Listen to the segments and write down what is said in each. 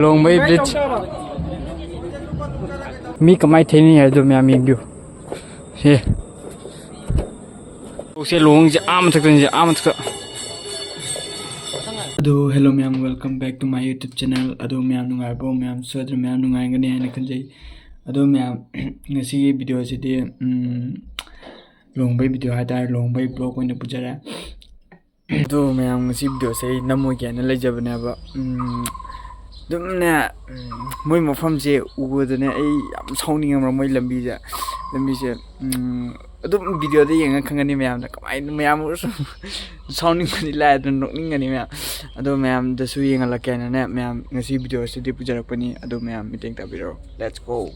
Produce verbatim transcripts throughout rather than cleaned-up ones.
ꯂꯨꯍꯣꯡꯕꯩ ꯕ꯭ꯂꯤꯠꯁ꯫ ꯃꯤ ꯀꯃꯥꯏ ꯊꯦꯡꯅꯤ ꯍꯥꯏꯗꯣ ꯃꯌꯥꯝ ꯌꯦꯡꯕꯤꯌꯨ꯫ ꯁꯦ꯫ ꯁꯦ ꯂꯨꯍꯣꯡꯁꯦ ꯑꯥ ꯃꯊꯛꯇꯅꯤ, ꯁꯦ ꯑꯥ ꯃꯊꯛꯇ꯫ ꯑꯗꯣ hello ꯃꯌꯥꯝ, welcome back to my YouTube channel꯫ ꯑꯗꯣ ꯃꯌꯥꯝ ꯅꯨꯡꯉꯥꯏꯔꯤꯕꯣ? ꯃꯌꯥꯝ ꯁꯣꯏꯗꯅ ꯃꯌꯥꯝ ꯅꯨꯡꯉꯥꯏꯒꯅꯤ ꯍꯥꯏꯅ ꯈꯟꯖꯩ꯫ ꯑꯗꯣ ꯃꯌꯥꯝ, ꯉꯁꯤꯒꯤ video ꯁꯤꯗꯤ, ꯎꯝ, ꯂꯨꯍꯣꯡꯕꯩ video ꯍꯥꯏꯇꯥꯔꯦ, ꯂꯨꯍꯣꯡꯕꯩ vlog ꯑꯣꯏꯅ ꯄꯨꯖꯔꯦ꯫ ꯑꯗꯣ ꯃꯌꯥꯝ, ꯉꯁꯤ video ꯁꯦ ꯑꯩ ꯅꯝꯃꯣꯏꯒꯦꯅ ꯂꯩꯖꯕꯅꯦꯕ꯫ ꯎꯝ, ꯑꯗꯨꯝꯅꯦ, ꯎꯝ, ꯃꯣꯏ ꯃꯐꯝꯁꯦ ꯎꯕꯗꯅꯦ ꯑꯩ ꯌꯥꯝ ꯁꯥꯎꯅꯤꯡꯉꯕ꯭ꯔꯥ, ꯃꯣꯏ ꯂꯝꯕꯤꯁꯦ, ꯂꯝꯕꯤꯁꯦ, ꯎꯝ, ꯑꯗꯨꯝ video ꯗ ꯌꯦꯡꯉ ꯈꯪꯒꯅꯤ ꯃꯌꯥꯝꯅ ꯀꯃꯥꯏꯅ, ꯃꯌꯥꯝ ꯑꯣꯏꯔꯁꯨ ꯁꯥꯎꯅꯤꯡꯕꯗꯤ ꯂꯥꯏꯗꯅ ꯅꯣꯛꯅꯤꯡꯒꯅꯤ ꯃꯌꯥꯝ꯫ ꯑꯗꯣ ꯃꯌꯥꯝꯗꯁꯨ ꯌꯦꯡꯍꯜꯂꯛꯀꯦ ꯍꯥꯏꯅꯅꯦ ꯃꯌꯥꯝ ꯉꯁꯤ video ꯁꯤꯗꯤ ꯄꯨꯖꯔꯛꯄꯅꯤ꯫ ꯑꯗꯣ ꯃꯌꯥꯝ ꯃꯇꯦꯡ ꯇꯥꯕꯤꯔꯣ꯫ Let's go꯫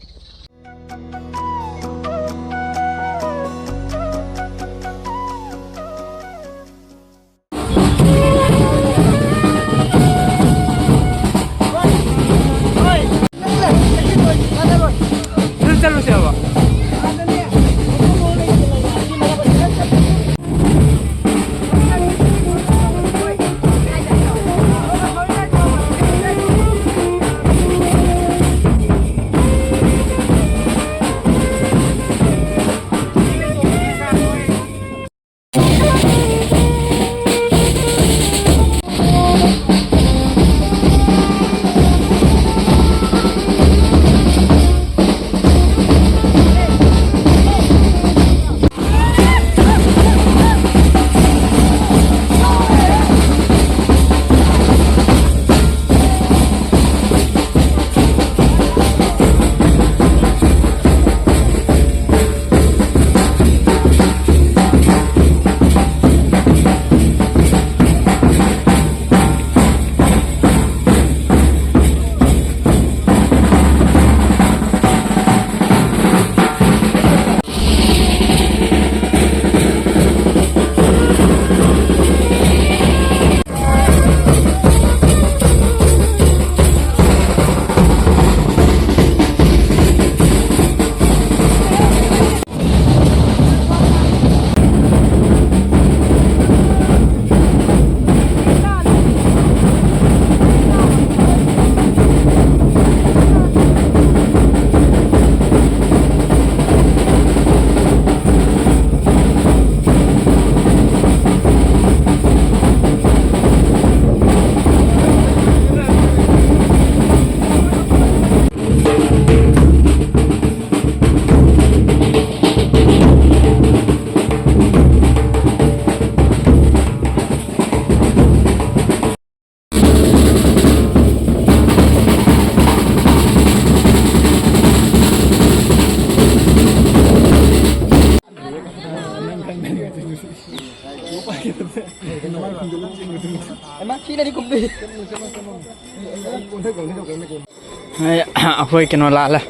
ꯑꯩ, ꯑꯩꯈꯣꯏ ꯀꯩꯅꯣ ꯂꯥꯜꯂꯦ꯫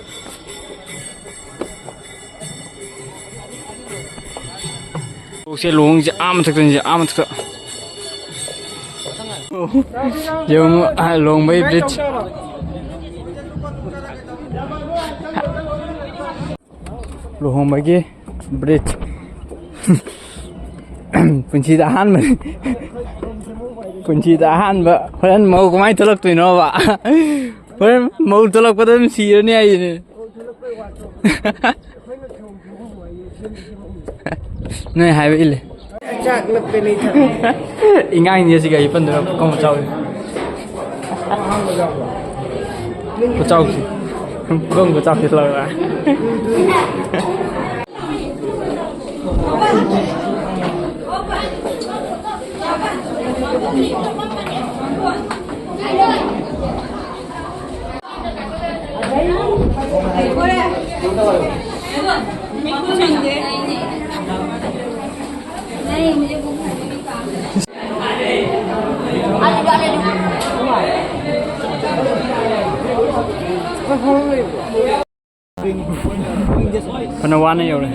ꯁꯣꯔꯣꯛꯁꯦ ꯂꯨꯍꯣꯡꯁꯦ ꯑꯥ ꯃꯊꯛꯇꯅꯤꯁꯦ, ꯑꯥ ꯃꯊꯛꯇ꯫ ꯌꯦꯡꯉꯨ, ꯑꯥ, ꯂꯨꯍꯣꯡꯕꯒꯤ bridge꯫ ꯂꯨꯍꯣꯡꯕꯒꯤ bridge꯫ ꯄꯨꯟꯁꯤꯗ ꯑꯍꯥꯟꯕꯅꯤ꯫ ꯄꯨꯟꯁꯤꯗ ꯑꯍꯥꯟꯕ꯫ ꯍꯣꯔꯦꯟ ꯃꯧ ꯀꯃꯥꯏꯅ ꯊꯣꯛꯂꯛꯇꯣꯏꯅꯣꯕ? ꯍꯣꯔꯦꯟ ꯃꯧ ꯊꯣꯛꯂꯛꯄꯗ ꯑꯗꯨꯝ ꯁꯤꯔꯅꯤ ꯍꯥꯏꯁꯤꯅꯦ꯫ ꯅꯣꯏ ꯍꯥꯏꯕ ꯏꯜꯂꯦ꯫ ꯆꯥꯛ ꯅꯞꯄꯦ ꯂꯩꯊꯔꯦ꯫ ꯏꯉꯥꯡꯅꯤ ꯑꯁꯤꯒ ꯑꯩ ꯄꯟꯗꯨꯅ ꯄꯨꯈꯝ ꯆꯥꯎꯔꯤ꯫ ꯈꯨꯆꯥꯎꯁꯤ꯫ ꯄꯨꯈꯝ ꯈꯨꯆꯥꯎꯁꯤ ꯂꯧꯔ꯫ ꯐꯅ ꯋꯥꯅ ꯌꯧꯔꯦ꯫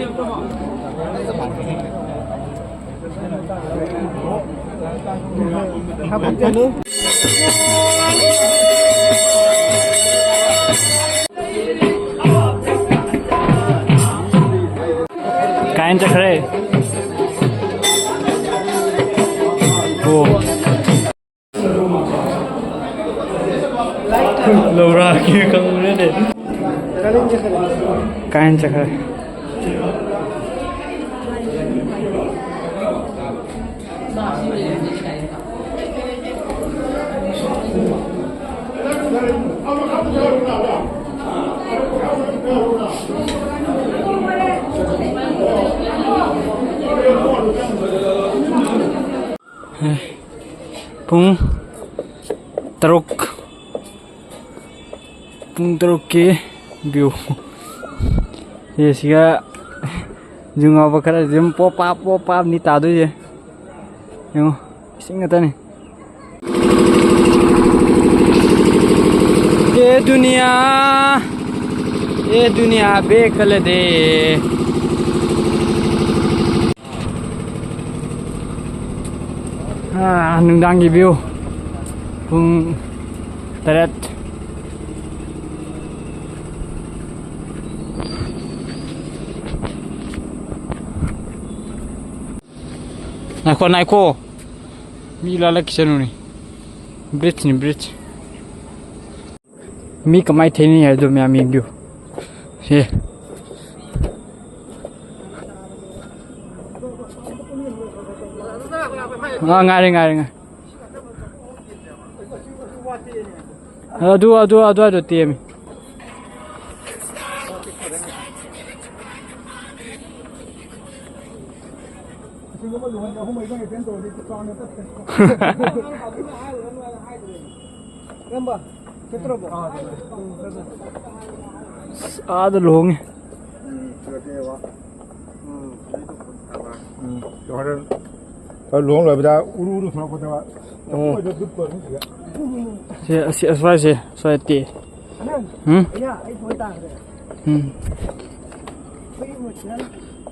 ꯀꯥꯏꯅ ꯆꯠꯈ꯭ꯔꯦ? ꯑꯣ꯫ ꯂꯧꯔꯥꯛꯀꯤ ꯈꯪꯕꯅꯦ꯫ ꯀꯥꯏꯅ ꯆꯠꯈ꯭ꯔꯦ? ꯄꯨꯡ ꯇꯔꯨꯛ꯫ ꯄꯨꯡ ꯇꯔꯨꯛꯀꯤ view꯫ ꯁꯤꯒ ꯌꯨ ꯉꯥꯎꯕ ꯈꯔ ꯑꯗꯨꯝ ꯄꯣꯞ ꯄꯥꯞ ꯄꯣꯞ ꯄꯥꯞꯅꯤ ꯇꯥꯗꯣꯏꯁꯦ꯫ ꯌꯦꯡꯉꯣ, ꯏꯁꯤꯡ ꯉꯥꯛꯇꯅꯤ꯫ दुनिया, ये दुनिया बेकल दे। ꯑꯥ, ꯅꯨꯡꯗꯥꯡꯒꯤ view꯫ ꯄꯨꯡ ꯇꯔꯦꯠ꯫ ꯉꯥꯏꯈꯣ, ꯉꯥꯏꯈꯣ꯫ ꯃꯤ ꯂꯥꯜꯂꯛꯈꯤꯁꯅꯨꯅꯦ꯫ Bridgeꯅꯤ, bridge꯫ ꯃꯤ ꯀꯃꯥꯏ ꯊꯦꯡꯅꯤ ꯍꯥꯏꯕꯗꯣ ꯃꯌꯥꯝ ꯌꯦꯡꯕꯤꯌꯨ꯫ ꯁꯦ꯫ ꯑꯥ, ꯉꯥꯏꯔꯦ, ꯉꯥꯏꯔꯦ, ꯉꯥꯏꯔꯦ꯫ ꯑꯗꯨ, ꯑꯗꯨ, ꯑꯗꯨꯋꯥꯏꯗꯣ ꯇꯦꯝꯃꯤ꯫ ꯑꯁ, ꯑꯥꯗ ꯂꯨꯍꯣꯡꯉꯤ꯫ ꯎꯝ꯫ ꯍꯣꯔꯦꯟ ꯂꯨꯍꯣꯡ ꯂꯣꯏꯕꯗ ꯎꯔꯨ ꯎꯔꯨ ꯊꯣꯛꯂꯛꯄꯗ ꯎꯝ꯫ ꯁꯤ, ꯑꯁꯤ, ꯑꯁ꯭ꯋꯥꯏꯁꯦ, ꯑꯁ꯭ꯋꯥꯏ ꯇꯦ꯫ ꯎꯝ? ꯎꯝ꯫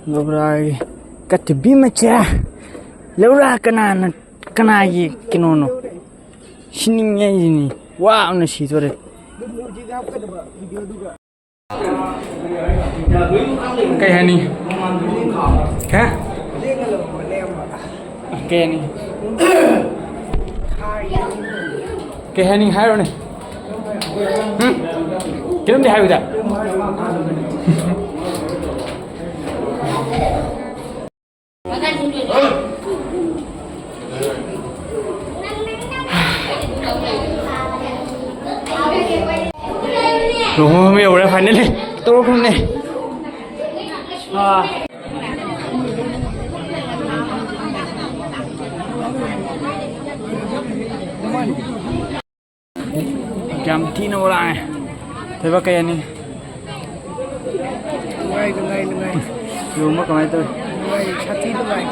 ꯂꯧꯔꯥꯒꯤ ꯀꯠꯇꯕꯤ ꯃꯆꯥ꯫ ꯂꯧꯔꯥ ꯀꯅꯥꯅ, ꯀꯅꯥꯒꯤ ꯀꯩꯅꯣꯅꯣ? ꯁꯤꯅꯤꯡꯉꯦ ꯍꯥꯏꯁꯤꯅꯤ꯫ ꯋꯥꯕꯅ ꯁꯤꯗꯣꯔꯦ꯫ ꯀꯩ ꯍꯥꯏꯅꯤ? ꯍꯥ? ꯀꯩ ꯍꯥꯏꯅꯤ? ꯀꯩ ꯍꯥꯏꯅꯤ ꯍꯥꯏꯔꯣꯅꯦ꯫ ꯎꯝ? ꯀꯩꯅꯣꯝꯗꯤ ꯍꯥꯏꯌꯨꯗ꯫ ꯂꯨꯍꯣꯡꯕ ꯌꯧꯔꯦ, finally꯫ ꯇꯧꯔꯛꯈ꯭ꯔꯕꯅꯦ꯫ ꯑꯥ꯫ ꯌꯥꯝ ꯊꯤꯅ ꯋꯥꯔꯛꯑꯦ꯫ ꯊꯣꯏꯕ ꯀꯩ ꯍꯥꯏꯅꯤ? ꯅꯨꯡꯉꯥꯏ, ꯅꯨꯡꯉꯥꯏ, ꯅꯨꯡꯉꯥꯏ꯫ ꯂꯨꯍꯣꯡꯕ ꯀꯃꯥꯏꯅ ꯇꯧꯋꯤ? ꯅꯨꯡꯉꯥꯏ, ꯁꯥꯊꯤ ꯅꯨꯡꯉꯥꯏ꯫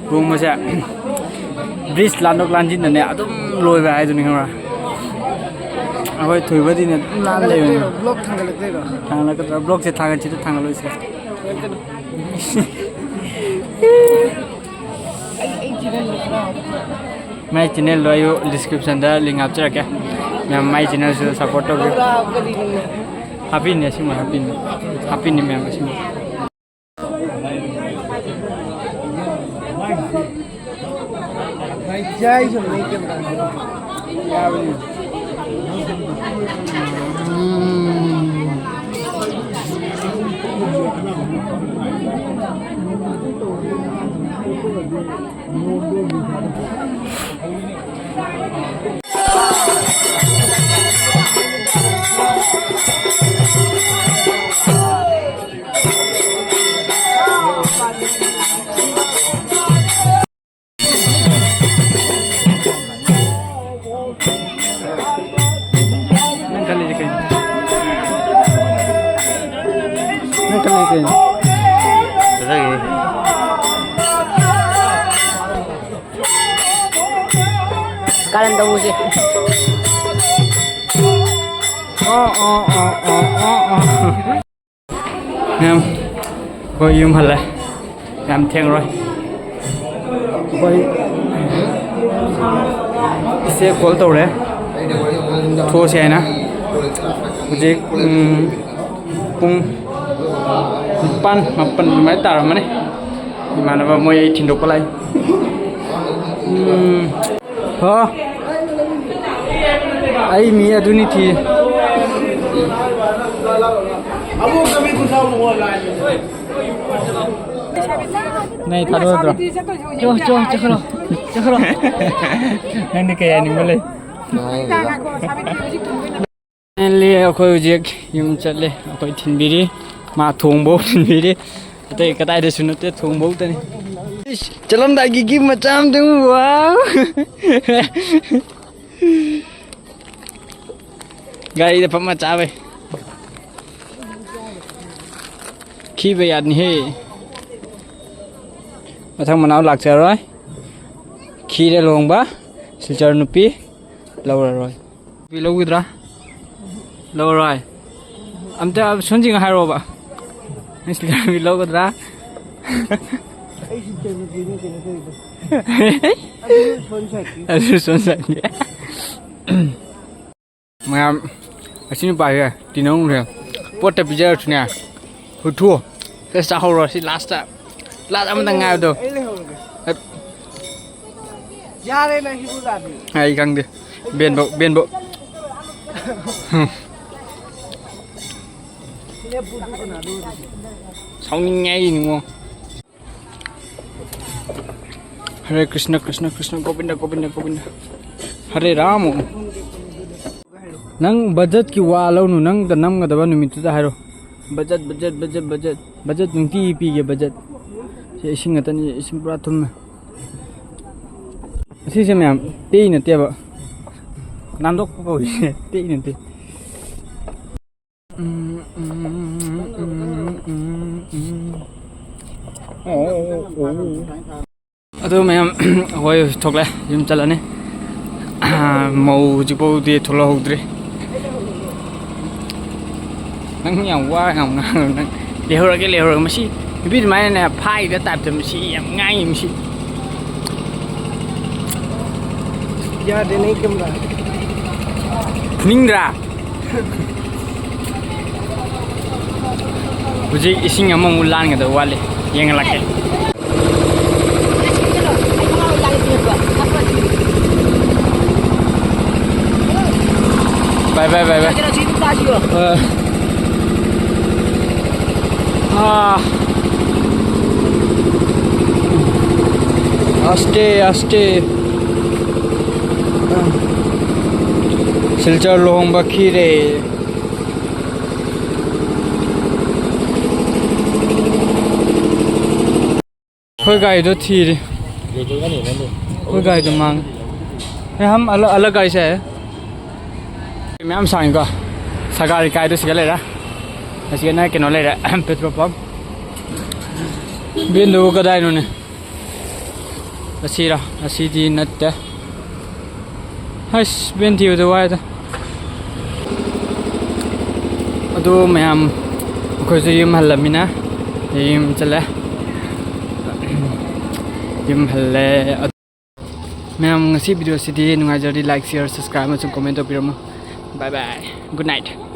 ꯂꯨꯍꯣꯡꯕꯁꯦ bridge ꯂꯥꯟꯊꯣꯛ ꯂꯥꯟꯁꯤꯟꯗꯅꯦ ꯑꯗꯨꯝ ꯂꯣꯏꯕ ꯍꯥꯏꯗꯨꯅꯤ, ꯈꯪꯕ꯭ꯔꯥ? ꯑꯩꯈꯣꯏ ꯊꯣꯏꯕꯗꯤꯅꯦ ꯑꯗꯨꯝ ꯂꯥꯟ ꯂꯩꯕꯅꯦ꯫ ꯊꯥꯡꯒꯠꯂꯛꯀꯗ꯭ꯔꯥ? Vlog ꯊꯥꯡꯒꯠꯂꯛꯀꯗ꯭ꯔꯥ? Vlogꯁꯦ ꯊꯥꯡꯒꯠꯁꯤꯗ ꯊꯥꯡꯒꯠꯂꯣꯏꯁꯤꯗ? ꯃꯥꯏ channelꯗꯣ ꯑꯩ descriptionꯗ link ꯍꯥꯞꯆꯔꯛꯀꯦ꯫ ꯃꯌꯥꯝ ꯃꯥꯏ channelꯁꯨ support ꯇꯧꯕꯤꯌꯨ꯫ ꯍꯥꯞꯄꯤꯅꯦ ꯑꯁꯤꯃ ꯍꯥꯞꯄꯤꯅꯦ꯫ ꯍꯥꯞꯄꯤꯅꯦ ꯃꯌꯥꯝ ꯑꯁꯤꯃ꯫ ꯅꯪ ꯈꯜꯂꯤꯁꯦ ꯀꯩꯅꯣ? ꯅꯪ ꯈꯜꯂꯤꯁꯦ ꯀꯩꯅꯣ? ꯐꯖꯩꯌꯦ꯫ ꯀꯥꯔꯟ ꯇꯧꯕꯁꯦ꯫ ꯑꯣ, ꯑꯣ, ꯑꯣ, ꯑꯣ, ꯑꯣ, ꯑꯣ꯫ ꯃꯌꯥꯝ, ꯑꯩꯈꯣꯏ ꯌꯨꯝ ꯍꯜꯂꯦ꯫ ꯌꯥꯝ ꯊꯦꯡꯉꯔꯣꯏ꯫ ꯑꯩꯈꯣꯏ ꯏꯆꯦ call ꯇꯧꯔꯦ, ꯊꯣꯛꯑꯁꯦ ꯍꯥꯏꯅ꯫ ꯍꯧꯖꯤꯛ, ꯎꯝ, ꯄꯨꯡ ꯅꯤꯄꯥꯟ, ꯃꯥꯄꯟ ꯑꯗꯨꯃꯥꯏꯅ ꯇꯥꯔꯝꯃꯅꯤ꯫ ꯏꯃꯥꯟꯅꯕ ꯃꯣꯏ ꯑꯩ ꯊꯤꯟꯗꯣꯛꯄ ꯂꯥꯛꯏ꯫ ꯎꯝ꯫ ꯍꯣ꯫ ꯑꯩ ꯃꯤ ꯑꯗꯨꯅꯤ ꯊꯤ꯫ ꯅꯪ ꯊꯥꯗꯣꯛꯑꯗ꯭ꯔꯣ? ꯆꯣ, ꯆꯣ, ꯆꯠꯈ꯭ꯔꯣ꯫ ꯆꯠꯈ꯭ꯔꯣ꯫ ꯅꯪꯗꯤ ꯀꯩ ꯍꯥꯏꯅꯤꯡꯕ ꯂꯩ? Finally ꯑꯩꯈꯣꯏ ꯍꯧꯖꯤꯛ ꯌꯨꯝ ꯆꯠꯂꯦ꯫ ꯑꯩꯈꯣꯏ ꯊꯤꯟꯕꯤꯔꯤ꯫ ꯃꯥ ꯊꯣꯡꯕꯧ ꯊꯤꯟꯕꯤꯔꯤ꯫ ꯑꯇꯩ ꯀꯗꯥꯏꯗꯁꯨ ꯅꯠꯇꯦ, ꯊꯣꯡꯕꯧꯇꯅꯤ꯫ ꯏꯁ, ꯆꯠꯂꯝꯗꯥꯏꯒꯤ gift ꯃꯆꯥ ꯑꯃꯇꯪ꯫ Wow! ꯒꯥꯔꯤꯗ ꯐꯝꯃ ꯆꯥꯕꯩ꯫ ꯈꯤꯕ ꯌꯥꯅꯤꯍꯦ꯫ ꯃꯊꯪ ꯃꯅꯥꯎ ꯂꯥꯛꯆꯔꯣꯏ꯫ ꯈꯤꯔꯦ ꯂꯨꯍꯣꯡꯕ꯫ ꯁꯤꯜꯆꯔ ꯅꯨꯄꯤ ꯂꯧꯔꯔꯣꯏ꯫ ꯅꯨꯄꯤ ꯂꯧꯈꯤꯗ꯭ꯔꯥ? ꯂꯧꯔꯣꯏ꯫ ꯑꯝꯇ ꯁꯣꯟꯖꯤꯡ ꯍꯥꯏꯔꯣꯕ꯫ ꯅꯪ ꯁꯤꯜꯆꯔ ꯅꯨꯄꯤ ꯂꯧꯒꯗ꯭ꯔꯥ? ꯑꯩ ꯁꯤꯜꯆꯔ ꯅꯨꯄꯤꯅꯦ ꯀꯩꯅꯣ ꯇꯧꯔꯤꯗꯣ꯫ ꯑꯗꯨ ꯁꯣꯟ ꯁꯥꯏꯠꯀꯤ꯫ ꯑꯗꯨ ꯁꯣꯟ ꯁꯥꯏꯠꯀꯤ꯫ ꯃꯌꯥꯝ, ꯑꯁꯤ ꯅꯨꯄꯥꯁꯦ ꯇꯤꯟꯅꯧꯅꯨꯁꯦ꯫ ꯄꯣꯠꯇ ꯄꯤꯖꯔꯁꯨꯅꯦ, ꯍꯨꯏꯊꯨ꯫ ꯈꯔ ꯆꯥꯍꯧꯔꯣ ꯁꯤ ꯂꯥꯁꯇ꯫ ꯂꯥꯁ ꯑꯃꯇꯪ ꯉꯥꯏꯕꯗꯣ꯫ ꯑꯩ ꯂꯩꯍꯧꯔꯒꯦ꯫ ꯌꯥꯔꯦ, ꯅꯪ ꯍꯤꯕꯨ ꯇꯥꯗꯦ꯫ ꯑꯩ ꯈꯪꯗꯦ꯫ ꯕꯦꯟꯕꯧ, ꯕꯦꯟꯕꯧ꯫ ꯁꯥꯎꯅꯤꯡꯉꯦ ꯑꯩ ꯅꯤꯉꯣ꯫ ꯍꯔꯦ ꯀ꯭ꯔꯤꯁꯅ, ꯀ꯭ꯔꯤꯁꯅ, ꯀ꯭ꯔꯤꯁꯅ, ꯒꯣꯕꯤꯟꯗ, ꯒꯣꯕꯤꯟꯗ, ꯒꯣꯕꯤꯟꯗ꯫ ꯍꯔꯦ ꯔꯥꯃ꯫ ꯅꯪ ꯕꯖꯦꯠꯀꯤ ꯋꯥ ꯂꯧꯅꯨ, ꯅꯪꯗ ꯅꯝꯒꯗꯕ ꯅꯨꯃꯤꯠꯇꯨꯗ ꯍꯥꯏꯔꯣ꯫ Budget, budget, budget, budget. Budget ꯅꯨꯡꯇꯤꯒꯤ ꯄꯤꯒꯦ, ꯕꯖꯦꯠ꯫ ꯁꯤ ꯏꯁꯤꯡ ꯉꯥꯛꯇꯅꯤ, ꯏꯁꯤꯡ ꯄꯨꯔꯥ ꯊꯨꯝꯃꯦ꯫ ꯑꯁꯤꯁꯦ ꯃꯌꯥꯝ ꯇꯦꯛꯏ ꯅꯠꯇꯦꯕ꯫ ꯅꯥꯟꯗꯣꯛꯄ ꯀꯧꯏꯁꯦ, ꯇꯦꯛꯏ ꯅꯠꯇꯦ꯫ ꯑꯗꯨ ꯃꯌꯥꯝ ꯑꯩꯈꯣꯏ ꯊꯣꯛꯂꯦ, ꯌꯨꯝ ꯆꯠꯂꯅꯤ꯫ ꯃꯧ ꯍꯧꯖꯤꯛꯐꯥꯎꯗꯤ ꯊꯣꯛꯂꯛꯍꯧꯗ꯭ꯔꯤ꯫ ꯅꯪ ꯌꯥꯝ ꯋꯥ ꯌꯥꯝ ꯉꯥꯡꯉꯦ ꯅꯪ꯫ ꯂꯩꯍꯧꯔꯒꯦ, ꯂꯩꯍꯧꯔꯒꯦ꯫ ꯃꯁꯤ ꯅꯨꯄꯤ ꯑꯗꯨꯃꯥꯏꯅꯅꯦ ꯐꯥꯏꯗ ꯇꯥꯏꯞꯇ ꯃꯁꯤ ꯌꯥꯝ ꯉꯥꯡꯉꯤ ꯃꯁꯤ꯫ ꯌꯥꯗꯦ ꯅꯪ ꯀꯦꯃꯦꯔꯥ꯫ ꯐꯨꯅꯤꯡꯗ꯭ꯔꯥ? ꯍꯧꯖꯤꯛ ꯏꯁꯤꯡ ꯑꯃꯃꯨꯛ ꯂꯥꯟꯒꯗꯕ ꯋꯥꯠꯂꯤ꯫ ꯌꯦꯡꯍꯜꯂꯛꯀꯦ꯫ Bye bye, bye bye. ꯑ꯫ ꯑꯥ꯫ ꯑꯁꯇꯦ, ꯑꯁꯇꯦ꯫ ꯁꯤꯜꯆꯔ ꯂꯨꯍꯣꯡꯕ ꯈꯤꯔꯦ꯫ ꯑꯩꯈꯣꯏ ꯒꯥꯔꯤꯗꯣ ꯊꯤꯔꯤ꯫ ꯑꯩꯈꯣꯏ ꯒꯥꯔꯤꯗꯣ ꯃꯥꯡꯉꯦ꯫ ꯑꯦ, ꯍꯝ ꯑꯂ-, ꯑꯂꯒ ꯒꯥꯔꯤ ꯁꯦ ꯍꯥꯏ꯫ ꯃꯌꯥꯝ ꯁꯥꯡꯉꯤꯀꯣ꯫ ꯁꯒꯥꯔꯤ ꯀꯥꯏꯗꯣ ꯁꯤꯒ ꯂꯩꯔꯦ꯫ ꯑꯁꯤꯒꯅ ꯀꯩꯅꯣ ꯂꯩꯔꯦ, ꯄꯦꯇ꯭ꯔꯣꯜ ꯄꯝ꯫ ꯕꯦꯟꯗꯨꯕꯨ ꯀꯗꯥꯏꯅꯣꯅꯦ? ꯑꯁꯤꯔꯥ? ꯑꯁꯤꯗꯤ ꯅꯠꯇꯦ꯫ ꯍꯩꯁ, ꯕꯦꯟ ꯊꯤꯕꯗ ꯋꯥꯏꯗ꯫ ꯑꯗꯨ ꯃꯌꯥꯝ, ꯑꯩꯈꯣꯏꯁꯨ ꯌꯨꯝ ꯍꯜꯂꯃꯤꯅ ꯌꯨꯝ ꯆꯠꯂꯦ꯫ ꯌꯨꯝ ꯍꯜꯂꯦ꯫ ꯃꯌꯥꯝ, ꯉꯁꯤ ꯚꯤꯗꯤꯑꯣꯁꯤꯗꯤ ꯅꯨꯡꯉꯥꯏꯖꯔꯗꯤ like, share, subscribe ꯑꯃꯁꯨꯡ comment ꯇꯧꯕꯤꯔꯝꯃꯣ꯫ Bye bye, good night꯫